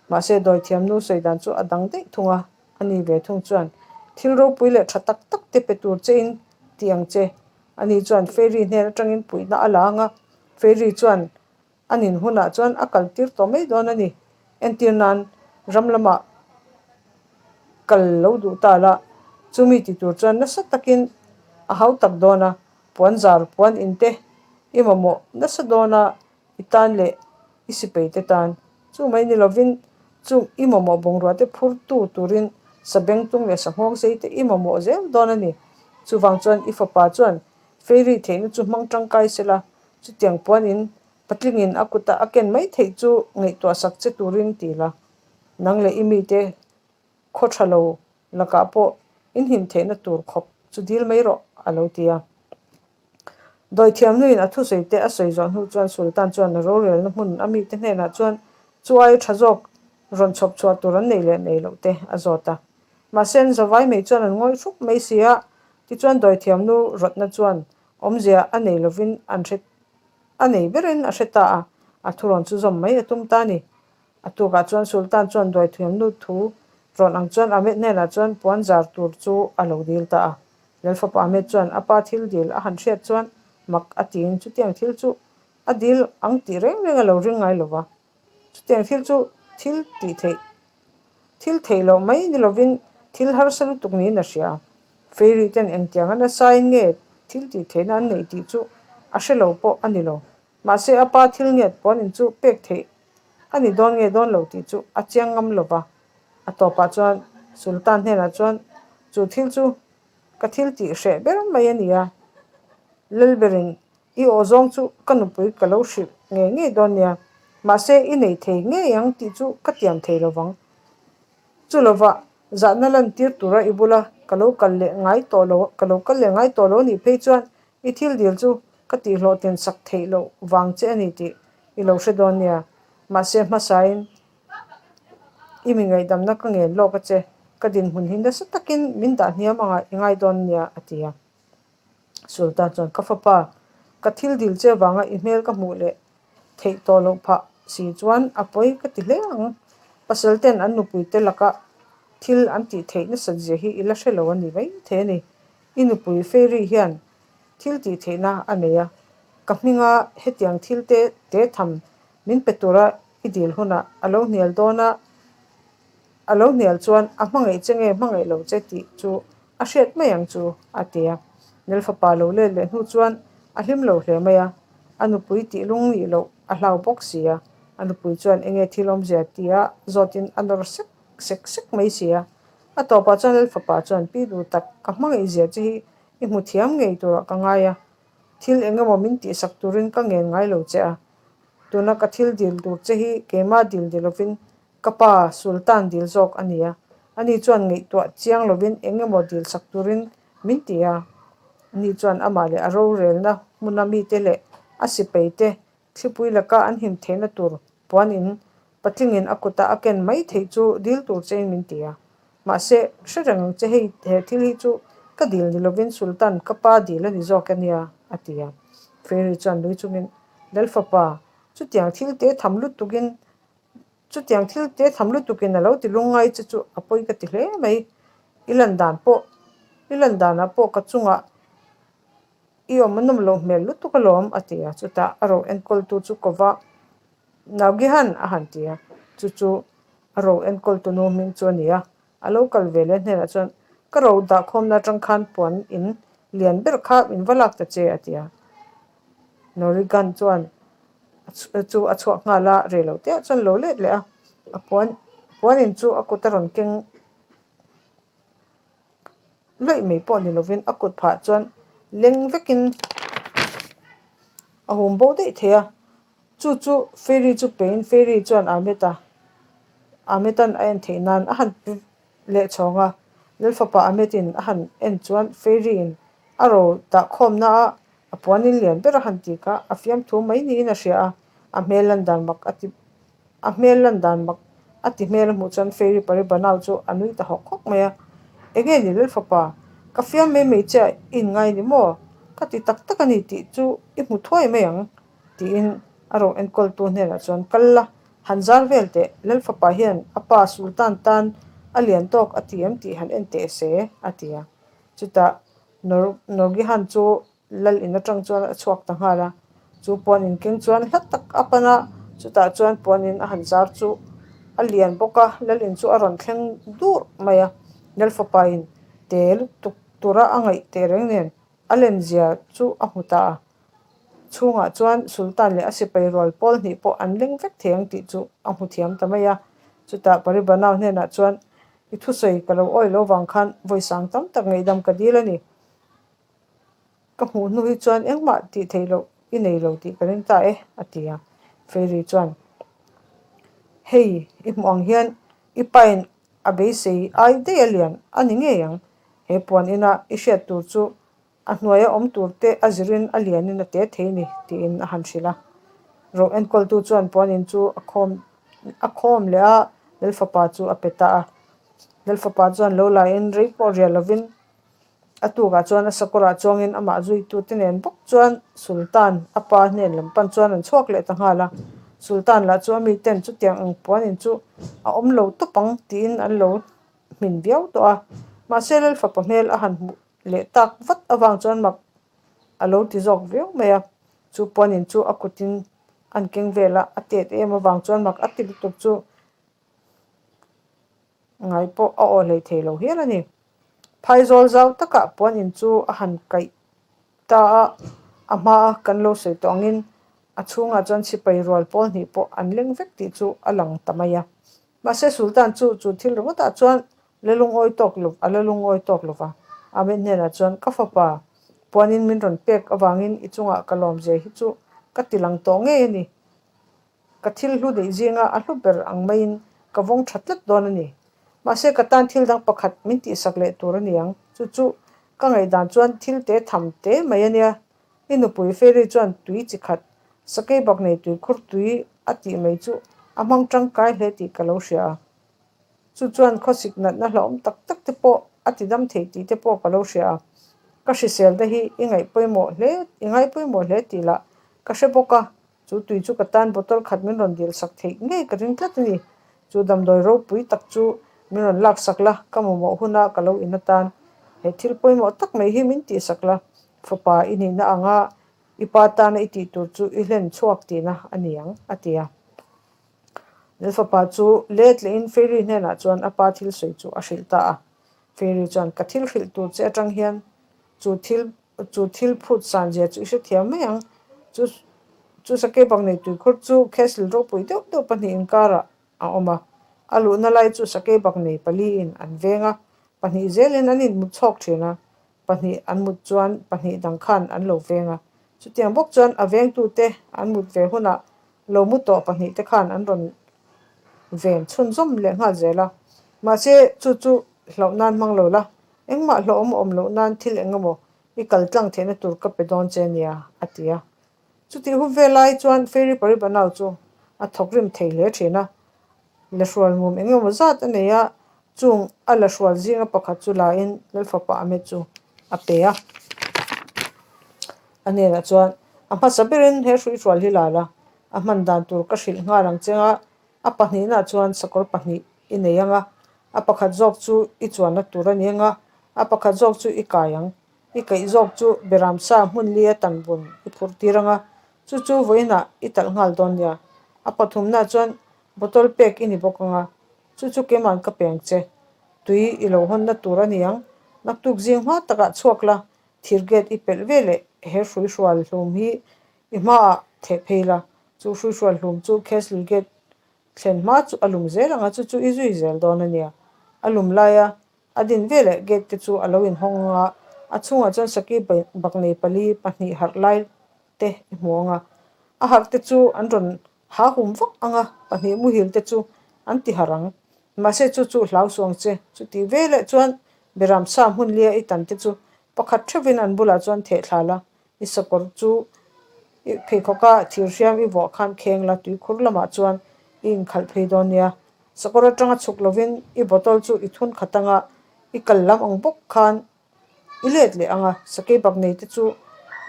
mahse dawithiamnu sawi dan chu a dang daih thung a, a ni ve thung chuan thil ropui leh tha tak tak te pe tur chein ti ang che. Ani chuan Fairy hnen atangin puihna a la ang a, Fairy chuan A nin hunah chuan a kal tir tawh mai dawn a ni. Entir nan ram lamah kal lo duh ta la, chumi ti tur chuan nasa takin a hau tak dawn a, puan zar puan in te i mamawh nasa dawn a, i tan leh i sipei te tan. Chu mai ni lovin chung i mamawh bungrua te phur tu turin sabengtung leh sanghawng sei te i mamawh zel dawn a ni. Chuvang chuan i fapa chuan fairy theihna chu hmang tangkai sela, Chutiang puanin patlingin a kuta a ken mai theih chu ngaihtuah sak che turin ti la, nang leh i mite khaw tha lo lakah pawh in him theihna tur khawp chu dil mai rawh, a lo ti a. Dawithiamnuin a thusawi te a sawi zawh hnu chuan Sultan chuan a rorelna hmun a mite hnenah chuan chu aia tha zawk rawn chhawp chhuah tur an nei leh nei loh te a zawt a. Mahse an zavai mai chuan an ngawih hrup mai si a, tichuan dawithiamnu rawtna chuan Awmzia a nei lovin an hre a nei berin a hre ta a, a thurawn chu zawm mai a tum ta a ni. A tukah chuan Sultan chuan Duaithuiamnu thu rawn ang chuan Ahmed hnenah chuan puan zar tur chu a lo dil ta a. Lalfapa Ahmed chuan a pa thil dil a han hriat chuan mak a tiin chutiang thil chu a dil ang tih reng reng a lo ring ngai lo va. Chutiang thil chu thil tih theih thil theih loh mai ni lovin Thil harsa lutuk niin a hria a. Fairy ten engtianga nasain nge thil tih theihna an neih tih chu a hre lo pawh a ni lo. Mahse a pa thil ngiat puanin chu pek theih a ni dawn nge dawn lo tih chu a chiang ngam lo va. A tawpah chuan Sultan hnenah chuan chu thil chu ka thil tih hreh ber mai a ni a, Lalberin i aw zawng chu ka nupui ka lo hrilh ngei ngei dawn nia, mahse i nei thei ngei ang tih chu ka tiam thei lo vang. Chu lovah zahna lantir tura i bula ka lo kal leh ngai tawh lo, ka lo kal leh ngai tawh lo nih phei chuan i thil dil chu ka tihhlawhtlin sak theih loh vang che a ni tih i lo hre dawn nia. Mahse hmasain i mi ngaihdamna ka ngen lawk a che, ka dinhmun hi nasa takin min dah hniam anga i ngai dawn nia a ti a. Sultan chuan ka fapa, ka thil dil che vanga i hmel ka hmuh leh theih tawh loh phah si chuan a pawi ka ti hle ang. Pasal ten an nupui te laka thil an tih theih nasat zia hi i la hre lo a ni mai thei a ni. I nupui Fairy hian thil tih theihna a nei a, ka hminga hetiang thil te te tham min pe tura i dil hunah a lo hnial dawn a, a lo hnial chuan a hmangaih che nge hmangaih lo che tih chu a hriat mai ang chu, a ti a. Nel fapa lo let leh hnu chuan a hlim lo hle mai a, a nupui tih lung nih loh a hlau bawk si a, a nupui chuan enge thil awmzia tia zawtin a nawr sek sek sek mai si a. A tawpah chuan Lal fapa chuan pi duh tak ka hmangaih zia che hi i hmu thiam ngei turah ka ngai a, thil engemaw min tihsak turin ka ngen ngai lo che a, tuna ka thil dil tur che hi keimah dil ni lovin Ka pa Sultan dil zawk a ni a, ani chuan ngaihtuah chiang lovin eng emaw dil sak turin min ti a. Ani chuan amah leh a rorelna hmuna mite leh a sipaite thlipui laka an him theihna tur puanin patlingin a kuta a ken mai theih chu dil tur chein min ti a. Mahse, hre reng ang che hei he thil hi chu ka dil ni lovin Sultan ka pa dil a ni zawk a nia, a ti a. Fairy chuan nui chungin, Lalfapa, chutiang thil te tham lutukin Chutiang thil te tham lutukin a lo ti lungngai che chu a pawi ka ti hle mai. I lan dan pawh, i lan danah pawh ka chungah i awm a nawm loh hmel lutuk alawm a ti a. Chutah a ro enkawltu chu kova Naugihan a han ti a. Chu chu a ro enkawltu nu hming chu a ni a. A lo kal ve leh hnenah chuan, Ka ro dahkhawmna atang khan puan in lian ber kha min va lak ta che, a ti a. Norigan chuan chu a chhuak nghal a, rei lo te ah chuan lo let leh a, a puan puan in chu a kut a rawn keng luaih mai pawh ni lovin a kut phah chuan leng vekin a hum bo daih thei a. Chu chu Fairy chu pein Fairy chuan Ahmed-a Ahmed-a'n a en theih nan a han pi leh chhawng a, Lalfapa Ahmed-in a han en chuan Fairy-in a ro dah khawmna a a puanin lian ber a han ti kha a fiamthu mai niin a hria a, a hmel lan dan mak a ti a hmel lan dan mak a ti hmel a hmuh chuan Fairy Paribanau chu a nui ta hawk hawk mai a, Enge ni Lalfapa, ka fiam mai mai che a i inngai ni maw? Ka ti tak tak a ni tih chu i hmu thuai mai ang. Tiin a rawng enkawltu hnenah chuan, Kal la, han zar vel teh, Lal fapa hian a pa Sultan tan a lian tawk a ti em tih han en teh se, a ti a. Chutah Norgihan chu Lal in atang chuan a chhuak ta nghal a, chu puan in keng chuan hla tak a pan a, chutah chuan puan in a han zar chu a lian bawk a, Lal in chu a rawn thleng dur mai a, Lal fapa in te lutuk tura a ngaih teh reng nen a lenzia chu a hmu ta a. Chhungah chuan Sultan leh a sipai rual pawl hnih pawh an leng vek thei ang tih chu a hmu thiam ta mai a. Chutah Paribanau hnenah chuan, I thusawi ka lo awi lo vang khan vawisang tam tak ngaihdam ka dil a ni. Ka hmuh hnu hi chuan engmah tih theih loh i nei lo tih ka ring ta e, a ti a. Fairy chuan, Hei, i hmuh ang hian i pain a beisei ai daih a lian a ni ngei ang. He puan ina i hriat tur chu A hnuaia awm tur te a zirin a lianin a te thei ni tiin a han hrilh a. Ro enkawltu chuan puanin chu a khawm a khawm leh a, Lalfapa chu a pe ta a. Lalfapa chuan lo laiin rei pawh rial lovin a tukah chuan a sakawrah chuangin amah zuitute nen bawk chuan Sultan a pa hnen lam pan chuan an chhuak leh ta nghal a. Sultan lah chu a miten chutiang ang puanin chu a awm lo tawp ang tiin an lo hmin viau tawh a. Mahse Lalfapa hmel a han hmuh leh tak vat avang chuan mak a lo ti zawk viau mai a, chu puanin chu a kutin an keng vel a, a tet em avang chuan mak a ti lutuk chu. Ngai pawh a aw hlei thei lo hial a ni. Phaizawl zau takah puan in chu a han kaih ta a, a hmaa kan lo sawi tawh angin a chhungah chuan sipai rual pawl hnih pawh an leng vek tih chu a lang ta mai a. Mahse Sultan chu chu thil ringawtah chuan la lungawi tawk lo a la lungawi tawk lo va. Ahmed hnenah chuan ka fapa puanin min rawn pek avangin i chungah ka lawmzia hi chu ka ti lang tawh ngei a ni. Ka thil hlu neih zinga a hlu ber ang maiin ka vawng tha tlat dawn a ni. Mahse ka tan thil dang pakhat min tihsak leh tur a ni ang. Chu chu ka ngaihdan chuan thil te tham te mai a nia. I nupui Fairy chuan tui chi khat, sakei bak nei tuikhur tui a tih mai chu a hmang tangkai hle tih ka lo hria a. Chu chuan khawsik natna hlauhawm tak tak te pawh a ti dam thei tih te pawh ka lo hria a. Ka hriselna hi i ngaih pawimawh hle, i ngai pawimawh hle tih lah ka hre bawk a. Chu tui chu ka tan bottle khat min rawn dil sak theih ngei ka ring tlat a ni. Chu damdawi ropui tak chu min rawn lak sak la, ka mamawh huna ka lo in atan he thil pawimawh tak mai hi min tih sak la, fapa i nihna anga i pa tana i tih tur chu i hlen chhuak tihna a ni ang, a ti a. Lal fapa chu let lehin Fairy hnenah chuan a pa thil sawi chu a hrilh ta a. Fairy chuan, Ka thil hrilh tur che atang hian chu thil Chu thil phut san zia chu i hrethiam mai ang. Chu chu sakei bak nei tuikhur chu castle ropui deuh deuh pahnih inkarah a awm a. A luhna lai chu sakei bak nei paliin an veng a, pahnih zelin an inmut chhawk thin a, pahnih an mut chuan pahnih dang khan an lo veng a. Chutiang bawk chuan a vengtute an mut ve hunah lo mu tawh pahnihte khan an rawn ven chhunzawm leh nghal zel a. Mahse chu chu hlauh nan hmang lo la, Engmah hlauhawm awm loh nan thil eng emaw i kal tlang theihna tur ka pe dawn che nia, a ti a. Chutih hup ve lai chuan Fairy Paribanau chu a thawk rim thei hle thin a. Lahrual mum eng emaw zat a nei a, chung a lahrual zinga pakhat chu lain Lalfapa Ahmed chu a pe a. A hnenah chuan, A hmasa berin he hruihrual hi la la, a hman dan tur ka hrilh nghal ang che nga, A pahnihna chuan sakawr pahnih i nei ang a, a pakhat zawk chu i chuanna tur a ni ang a, a pakhat zawk chu i kai ang. I kaih zawk chu Beramsa hmun lia tan bun i phurh tir ang a, chu chu vawiinah i talh nghal dawn nia. A pathumna chuan bottle pek i ni bawk ang a, chu chu keima'n ka peng che. Tui i lo hawnna tur a ni ang. Naktuk zing hma takah chhuak la, thir gate i pelh ve leh he hruihrual hlum hi I hmaah theh phei la, chu hruihrual hlum chu Castle Gate thlen hma chu a lum zel ang a, chu chu i zui zel dawn a nia. A lum laia a din veleh gate te chu a lo inhawng ang a, a chhungah chuan saki baknei pali pahnih harh lai te i hmu ang a. A harh te chu an rawn ha hum vak ang a, pahnih muhil te chu an ti harh ang. Mahse chu chu hlau suang che, chutih veleh chuan Beramsa hmun lia i tan te chu pakhat theuhin an bulah chuan theh thla la, I sakawr chu i pheikhawk a thir hriam i vuah khan kheng la tuikhur lamah chuan i inkhalh phei dawn nia. Sakawr atanga chhuk lovin i bottle chu i thun khat anga i kal lam ang bawk khan i let leh ang a, sakei bak nei te chu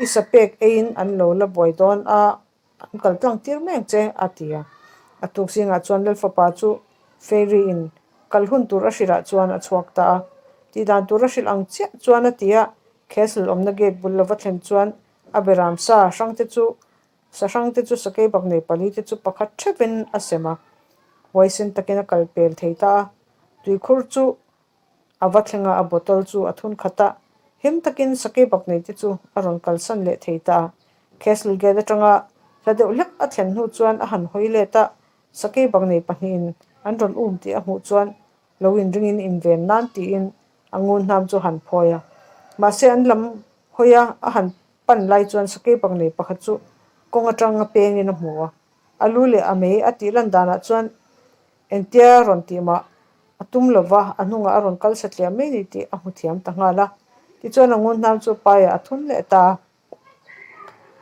i sa pek eiin an lo la buai dawn a. An kal tlang tir mai ang che, a ti a. A tuk zingah chuan Lalfapa chu Fairy in kal hun tur a hrilhah chuan a chhuak ta a. Tih dan tur a hrilh ang chiah chuan a ti a, Castle awmna gate bul lova thlen chuan a beram sa hrang te chu sa hrang te chu sakei bak nei pali te chu pakhat theuhin a sem a. Huaisen takin a kal pel thei ta a. Tuikhur chu A va thleng a, a bottle chu a thun khat a, him takin sakei bak nei te chu a rawn kalsan leh thei ta a. Castle gate atanga hla deuh hlek a thlen hnu chuan a han hawi let a, sakei bak nei pahnihin an rawn um tih a hmuh chuan lo inringin inven nan tiin a ngun hnam chu a han phawi a. Mahse an lam hawi a, a han pan lai chuan sakei bak nei pakhat chu kawng atanga pengin a hmu a, a lu leh a mei a tih lan danah chuan Engtia rawn tih mah a tum lo va, a hnungah a rawn kal satliah mai ni tih a hmu thiam ta nghal a. Tichuan a ngun hnam chu paiah a thun leh ta a.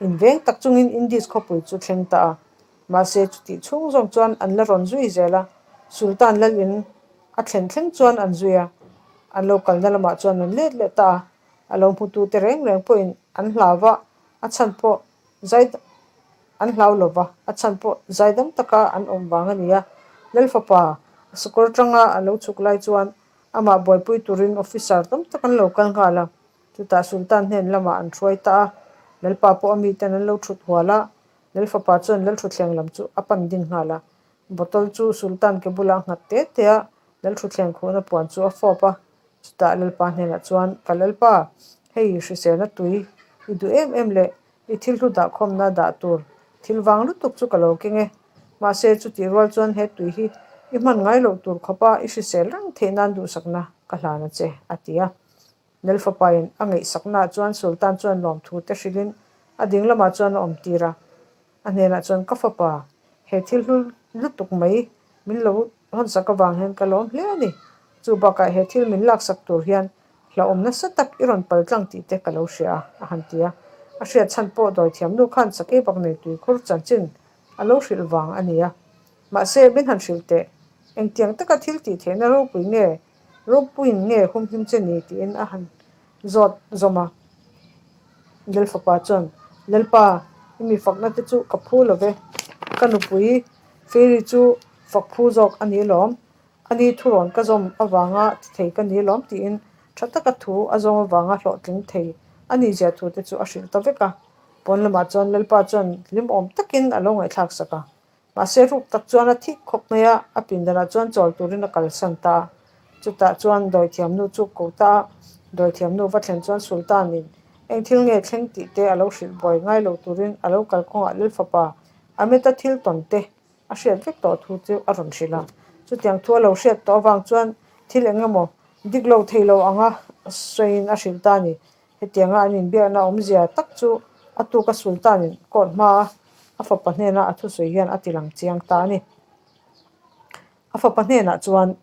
Inveng tak chungin Indies khawpui chu thleng ta a. Mahse chutih chhung zawng chuan an la rawn zui zel a. Sultan Lalin a thlen thleng chuan an zui a. An lo kalna lamah chuan an let leh ta a. A lo hmutute reng reng pawhin an hlau va, a chhan pawh zai An hlau lo va, a chhan pawh zaidam taka an awm vang a ni a. Lalfapa a sakawr tanga a lo chhuk lai chuan amah buaipui turin officer tam tak an lo kal nghal a. Chutah Sultan hnen lamah an hruai ta a, Lalpa pawh a miten an lo thut hual a. Lalfapa chuan Lalthuthleng lam chu a pan ding nghal a. Bottle chu Sultan ke bulah a nghat te te a. Lalthuthleng khuhna puan chu a fawp a, chutah Lalpa hnenah chuan, Ka Lalpa, hei hriselna tui i duh em em leh i thil hlu dahkhawmna dah tur thil vang lutuk chu ka lo keng e. Mahse, chutih rual chuan he tui hi i hman ngai loh tur khawpa i hrisel reng theih nan duhsakna ka hlan a che, a ti a. Lalfapain a ngaihsaknaah chuan Sultan chuan lawmthu te hrilhin a ding lamah chuan a awmtir a. A hnenah chuan, Ka fapa, he thil hlu lutuk mai min lo hawnsak avang hian ka lawm hle a ni. Chu bakah he thil min laksak tur hian hlauhawm nasa tak i rawn pal tlang tih te ka lo hria a, a han ti a. A hriat chhan pawh dawithiam nu khan sakei bak nei tuikhur chanchin a lo hrilh vang a ni a. Mahse, min han hrilh teh, engtiang taka thil tih theihna ropui nge Ropuiin nge humhim che ni tiin a han zawt zawm a. Lalfapa chuan, Lalpa, i mi fakna te chu ka phu lo ve. Ka nupui Fairy chu fak phu zawk a ni lawm. Ani thurawn ka zawm avanga ti thei ka ni lawm tiin tha taka thu a zawm avanga hlawhtling thei a ni zia thu te chu a hrilh ta vek a. Pawn lamah chuan Lalpa chuan hlimawm takin a lo ngaihthlak sak a. Mahse ruk tak chuan a thik khawp mai a, a pindanah chuan chawl turin a kalsan ta a. Chutah chuan dawithiamnu chu ko ta a, dawithiamnu va thlen chuan Sultan-in eng thil nge thleng tih te a lo hrilh buai ngai lo turin a lo kalkawngah Lalfapa Ahmed-a thil tawn te a hriat vek tawh thu chu a rawn hrilh a. Chutiang thu a lo hriat tawh avang chuan thil eng emaw dik lo thei lo anga sawiin a hrilh ta a ni. Hetianga an inbiakna awmzia tak chu a tuka Sultan-in court hmaa a fapa hnena a thusawi hian a tilang chiang ta a ni. A fapa hnenah chuan,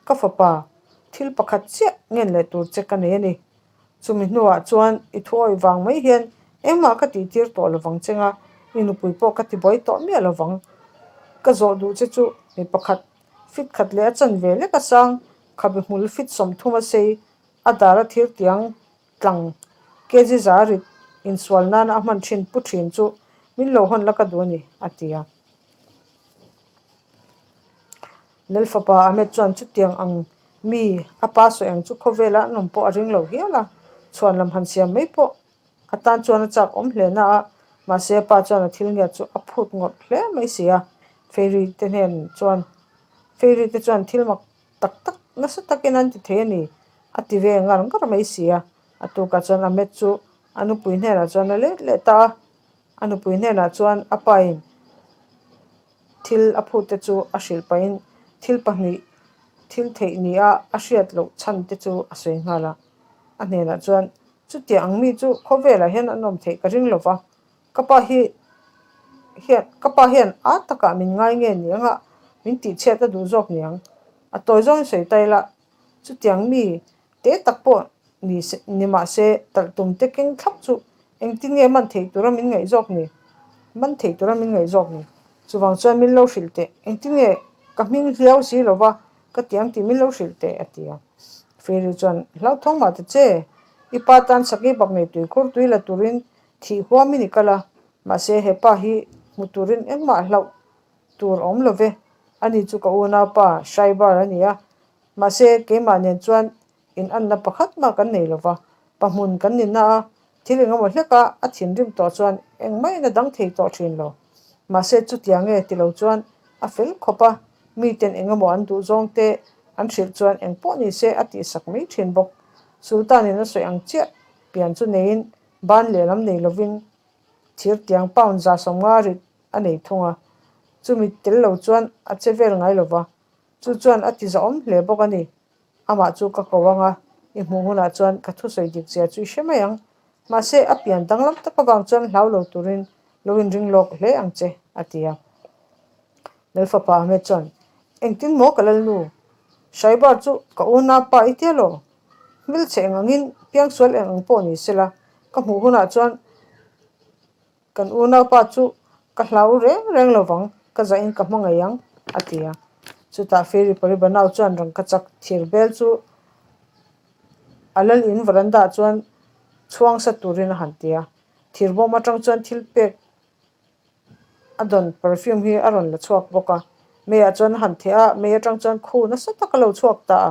Ka fapa, thil pakhat chiah ngen leh tur che ka nei a ni. Chumi hnuah chuan i thuawih vang mai hian engmah ka tihtir tawh lovang che nga, i nupui pawh ka tibuai tawh miah lovang. Ka zawh duh che chu mi pakhat fit khat leh a chanve lek a sang, khabe hmul fit 30 a sei A dar a thir tiang tlang kg za rit insual nana a hman thin pu thin chu min lo hawn la ka duh a ni, a ti a. Lalfapa Ahmed chuan chutiang ang mi a pa sawi ang chu khawvela an awm pawh a ring lo hial a, chhuan lam han siam mai pawh a tan chuan a chak awm hle na a, mahse a pa chuan a thil ngiat chu a phut ngawt hle mai si a, Fairy te hnen chuan Fairy te chuan thil mak tak tak nasa takin an ti thei a ni, a ti ve ngar ngar mai si a. A tukah chuan Ahmed chu a nupui hnenah chuan a let leh ta a, a nupui hnenah chuan a pain thil a phut te chu a hrilh pahin thil pahnih thil theih nia a hriat loh chhan te chu a sawi nghal a. A hnenah chuan, Chutiang ang mi chu khawvelah hian an awm theih ka ring lo va, Ka pa hi hian ka pa hian a takah min ngai nge ni anga min tihchhiat a duh zawk niang. A tawi zawngin sawi ta ila, chutiang mi te tak pawh ni se ni mah se talh tum te keng thlap chu engtin nge man theih tura min ngaih zawk ni? Man theih tura min ngaih zawk ni? Chuvang chuan min lo hrilh teh, engtin nge ka hming hliau si lova ka ti ang tih min lo hrilh teh a ti a. Fairy chuan, Hlauthawng mah ta che, i pa tan sakei bak nei tuikhur tui la turin Thih huamin i kal a, mahse he pa hi hmu turin engmah hlauh tur a awm lo ve. Ani chu ka unaupa Shaibar a ni a, mahse keimah nen chuan inanna pakhat mah kan nei lo va, pa hmun kan ni na a, thil engemaw hleka a thinrim tawh chuan engmah in a dang thei tawh thin lo. Mahse chutiang nge ti lo chuan a fel khawp a, miten engemaw an duh zawng te an hrilh chuan engpawh ni se a tihsak mai thin bawk. Sultan-in a sawi ang chiah pian chu neiin Ban lehlam nei lovin thir tiang pound 150 rit a nei thung a, chumi tel lo chuan a che vel ngai lo va, chu chuan a ti zahawm hle bawk a ni. Amah chu ka ko ang a, i hmuh hunah chuan ka thusawi dik zia chu i hre mai ang. Mahse, a pian danglam tak avang chuan hlau lo turin lo inring lawk hle ang che, a ti a. Lalfapa Ahmed chuan, Engtin maw ka lalnu? Shaibar chu ka unaupa i tia lo? Hmelchhe eng angin piangsual eng ang pawh ni sela, ka hmuh hunah chuan kan unaupa chu ka hlau reng reng lovang, ka zahin ka hmangaih ang, a ti a. Chutah Fairy Paribanau chuan rangkachak thir bel chu a lal in veranda ah chuan chhuang sa turin a han ti a. Thir bawm atang chuan thil pek A dawn perfume hi a rawn la chhuak bawk a, meiah chuan a han theh a, mei atang chuan khu nasa tak a lo chhuak ta a,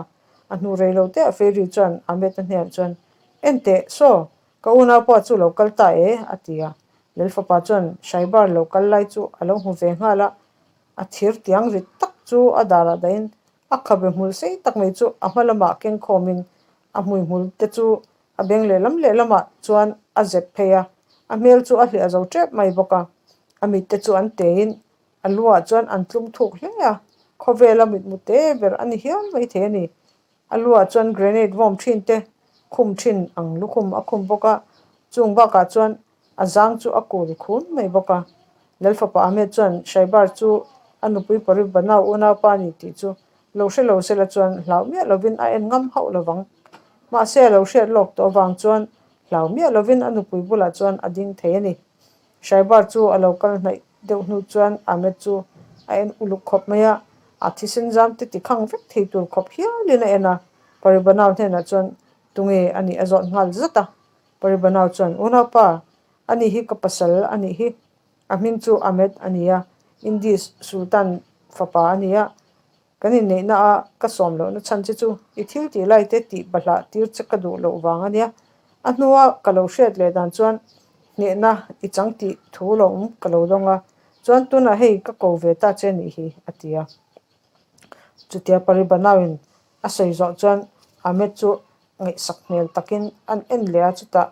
a hnu rei lo te ah Fairy chuan Ahmed-a hnenah chuan, En teh, saw, ka unaupa chu lo kal ta e, a ti a. Lalfapa chuan Shaibar lo kal lai chu a lo hmu ve nghal a, a thir tiang rit tak chu a darah dahin. A khabe hmul sei tak mai chu a hma lamah keng khawmin a hmuihmul te chu a beng lehlam lehlamah chuan a zep phei a, a hmel chu a hliah zo tep mai bawk a. A mit te chu an teiin a luah chuan an tlum thuk hle a, khawvela mitmu te ber a ni hial maithei a ni. A luah chuan grenade vawm thin te khum thin ang lukhum a khum bawk a, chung bakah chuan a zang chu a kul khun mai bawk a. Lalfapa Ahmed chuan Shaibar chu a nupui Parib Banau unaupa a ni tih chu lo hre lo sela chuan hlau miah lovin a en ngam hauh lovang. Mahse a lo hriat lawk tawh avang chuan hlau miah lovin a nupui bulah chuan a ding thei a ni. Shaibar chu a lo kal hnaih deuh hnu chuan Ahmed chu a en uluk khawp mai a, a thisen zam te ti khang vek thei tur khawp hialin a en a. Paribanau hnenah chuan tunge a nih a zawt nghal zat a. Paribanau chuan, Unaupa, ani hi ka pasal a nih hi. A hming chu Ahmed a ni a, Indis Sultan fapa a ni a. Kan inneihna a ka sawm lohna chhan che chu i thil tih lai te tih bahlah tir che ka duh loh vang a nia. A hnua ka lo hriat leh dan chuan hnehna i chang tih thu lo awm ka lo dawng a, chuan tunah hei ka ko ve ta che nih hi, a ti a. Chutia Paribanauin a sawi zawh chuan Ahmed chu ngaihsak hmel takin an en leh a, chutah,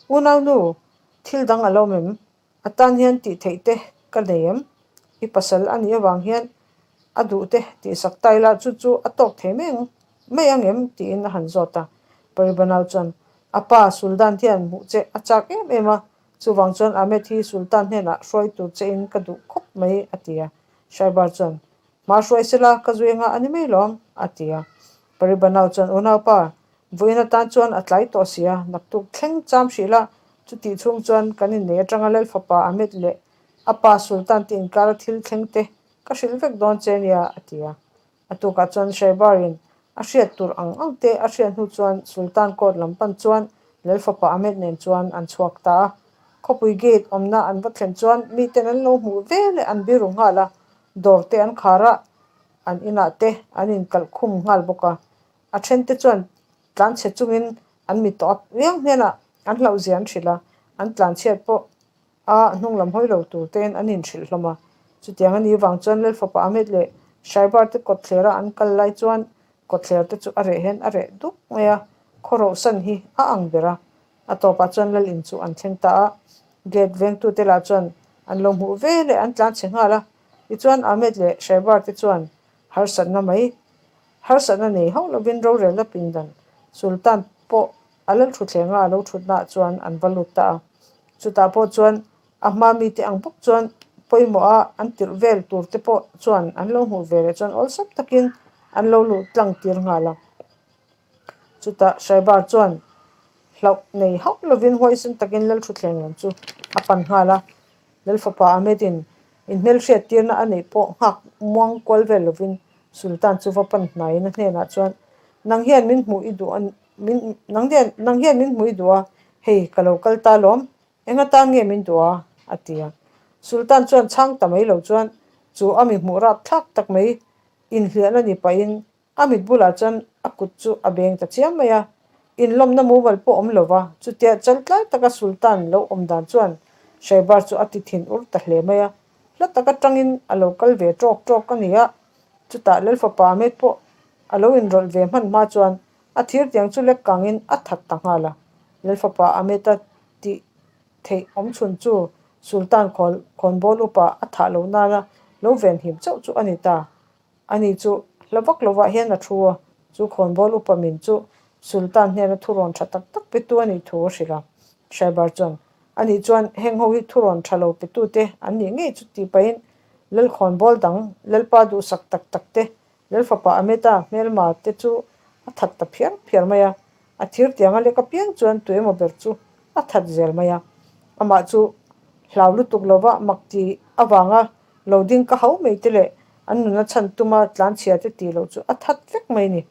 Unaunu, thil dang a lo awm em? A tan hian tih theih te ka nei em? I pasal a nih avang hian a duh te tihsak ta ila chu chu a tawk thei mai ang mai ang em? tiin a han zawt a. Paribanau chuan a pa Sultan hian hmuh che a chak em em a, chuvang chuan Ahmed hi Sultan hnenah hruai tur che in ka duh khawp mai a ti a. Shaibar chuan Hma hruai sela ka zui anga a ni mai lawm a ti a. Paribanau chuan Unaupa, Vawiin atan chuan a tlai tawh si a, naktuk thleng cham hrih la, chutih chhung chuan kan innei atanga Lalfapa Ahmed leh a pa Sultan te inkara thil thleng te ka hrilh vek dawn che nia, a ti a. A tukah chuan Shaibar-in a hriat tur ang ang te a hriat hnu chuan Sultan court lam pan chuan Lalfapa Ahmed nen chuan an chhuak ta a. Khawpui gate awmna an va thlen chuan miten an lo hmuh veleh an biru nghal a, dawr te an khar a, an inah te an inkalh khum nghal bawk a. A thente chuan tlanchhe chungin an mi tawh a piang hnenah an hlauhzia an hrilh a, an tlanchhiat pawh a hnung lam hawi lo tur tein an inhrilh hlawm a. Chutiang a nih vang chuan Lalfapa Ahmed leh Shaibar te kawtthler a an kal lai chuan kawtthler te chu a reh hian a reh dup mai a, khawrohsan hi a ang ber a. A tawpah chuan Lal in chu an thleng ta a, gate vengtute lah chuan an lo hmuh ve leh an tlanchhe nghal a. Tichuan Ahmed leh Shaibar te chuan harsatna mai Harsatna nei hauh lovin rorelna pindan Sultan pawh a lal thuthlenga a lo thutnaah chuan an va lut ta a. Chutah pawh chuan a hma mite ang bawk chuan pawimawha an tirh vel tur te pawh chuan an lo hmuh ve leh chuan awlsam takin an lo luh tlang tir nghal a. Chutah Shaibar chuan hlauh nei hauh lovin huaisen takin lal thutthleng lam chu a pan nghal a. Lalfapa Ahmed-in inhmelhriat tirna a neih pawh nghak muang kual vel lovin Sultan chu va pan hnaiin a hnenah chuan, Nang hian min hmuh i duh a min nang hian nang hian min hmuh i duh a, hei ka lo kal ta lawm, eng atan nge min duh a? a ti a. Sultan chuan chhang ta mai lo chuan chu a mi hmuh rap thlak tak mai inhliahna ni pahin A mit bulah chuan a kut chu a beng ta chiam mai a, inlawmna mumal pawh awm lo va, chutia chaltlai taka Sultan lo awm dan chuan Shaibar chu a ti thin ur ta hle mai a, hla taka tangin a lo kal ve tawk tawk a ni a, chutah Lalfapa Ahmed pawh a lo inrawlh ve hman hma chuan a thir tiang chu lek kangin a that ta nghal a, Lalfapa Ahmed-a tih theih awm chhun chu Sultan khawnbawl upa a thah loh nana lo venhim chauh chu a ni ta. Ani chu hla vak lovah hian a thu a, chu khawnbawl upa min chu Sultan hnena thurawn tha tak tak petu a nih thu a hrilh a. Shaibar chuan, Ani chuan heng ho hi thurawn tha lo petute an nih ngei chu tih pahin Lal khawnbawl dang, Lalpa duhsak tak tak te, Lal fapa Ahmeda hmelma te chu a that ta phiar phiar mai a, a thir tiang a lek apiang chuan tuemaw ber chu a that zel mai a. Amah chu hlau lutuk lova mak ti avanga Lo ding ka hau mai te leh an nuna chhan tuma tlanchhia te tih loh chu a that vek mai ni.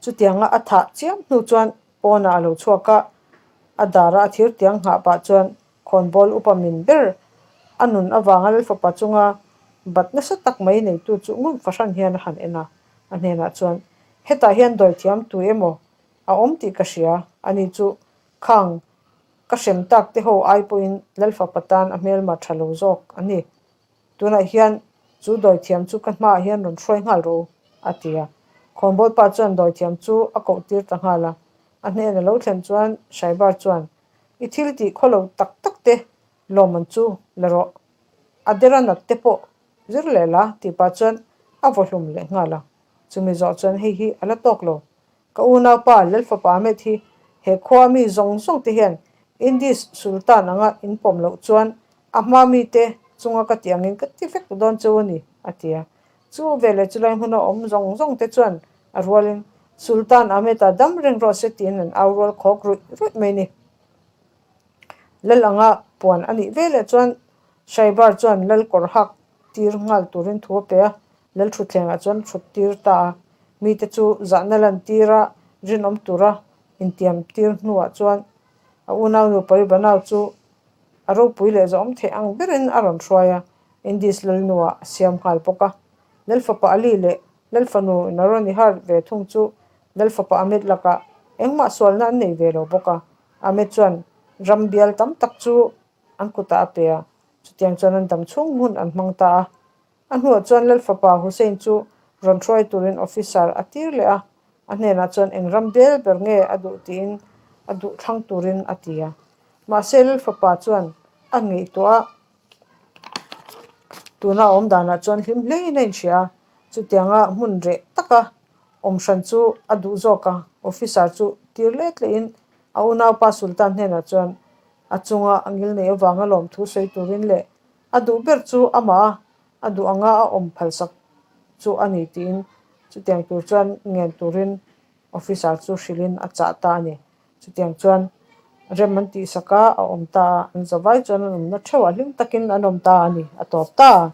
Chutianga a thah chiam hnu chuan pawnah a lo chhuak a, a dara a thir tiang nghah pah chuan khawnbawl upa min ber a nun avanga Lalfapa chunga bat nasa tak mai neitu chu ngun fahran hian a han en a, a hnenah chuan, Hetah hian dawithiam tu emaw a awm tih ka hria, ani chu khang Ka hrem tak te ho ai pawhin Lalfapa tan a hmelma tha lo zawk a ni. Tunah hian chu dawithiam chu ka hmaah hian rawn hruai nghal rawh u, a ti a. Khawnbawl pa chuan dawithiam chu a koh tir ta nghal a. A hnena lo thlen chuan Shaibar chuan, I thil tih khaw lo tak tak te lawmman chu la rawh. A dera nat te pawh zir leh la tih pah chuan a vaw hlum leh nghal a. Chumi zawh chuan hei hi a la tawk lo. Ka unaupa Lalfapa Ahmed hi he khua mi zawng zawng te hian Indis Sultan anga in pawm loh chuan a hma mite chunga ka tih angin ka ti vek dawn cheu a ni, a ti a. Chu veleh chulai hmuna awm zawng zawng te chuan a rualin Sultan Ahmed-a dam reng rawh se tiin an au rual khawk ruih ruih mai ni. Lal anga puan a nih veleh chuan Shaibar chuan Lal kawr hak tir nghal turin thu a pe a, Lal thutthlengah chuan thut tir ta a. Mite chu zahna lan tira rinawm tura intiam tir hnuah chuan a unaunu Paribanau chu a ropui leh zawhawm theih ang berin a rawn hruai a, Indis Lalnuah a siam nghal bawk a. Lalfapa Ali leh Lalfanu Naronihar ve thung chu Lalfapa Ahmed lakah engmah sualna an nei ve lo bawk a, Ahmed chuan ram bial tam tak chu an kutah a pe a, chutiang chuan an dam chhung hun an hmang ta a. A hnuah chuan Lalfapa Hussein chu rawn hruai turin officer a tir leh a, a hnenah chuan eng ram bel ber nge a duh tiin a duh thlang turin a ti a. Mahse Lalfapa chuan a ngaihtuah a, tuna a awm danah chuan hlim hlein a inhria a, chutianga hmun reh taka awm hran chu a duh zawk a, officer chu tir let lehin a unaupa Sultan hnenah chuan a chunga a ngil neih avanga lawmthu sawi turin leh A duh ber chu amah a, a duh anga a awm phalsak chu a ni tiin chutiang tur chuan ngen turin officer chu hrilhin a chah ta a ni. Chutiang chuan rem an tihsak a, a awm ta a, an zavai chuan an awmna theuhah hlim takin an awm ta a ni, a tawp ta.